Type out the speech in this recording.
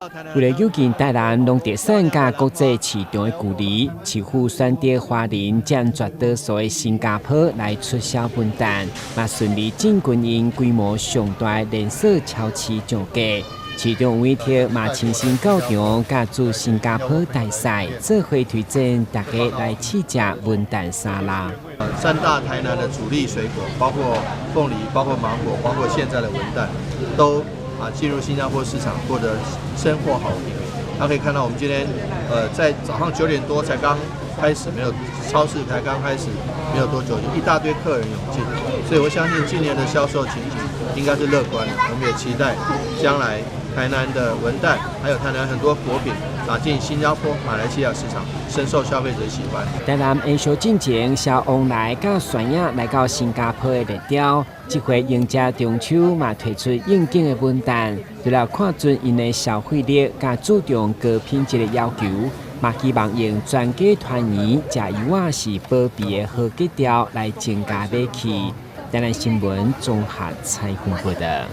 為了誘近台南農特產佮國際市場的距離，市府選擇華人佔絕多數的新加坡來出銷文旦，嘛順利進軍𪜶規模上大的連鎖超市上架。市長委託嘛親身到場，佮駐新加坡大使做伙推薦大家來試食文旦沙拉。三大台南的主力水果，包括鳳梨、包括芒果、包括現在的文旦，都進入新加坡市場，獲得深獲好評。大家可以看到，我們今天在早上9點多才剛開始，沒有超市才剛開始沒有多久，就一大堆客人湧進，所以我相信今年的銷售情形應該是樂觀的。我們也期待將來台南的文旦，還有台南很多果品打進新加坡、馬來西亞市場，深受消費者喜歡。台南元宵進前，蕭旺來佮旋仔來到新加坡的熱潮，這回迎接中秋嘛推出應景的文旦，除了看準𪜶的消費力佮注重高品質的要求，嘛希望用全家團圓、食油仔是保庇的好格調來增加買氣。台南新聞綜合採訪報道。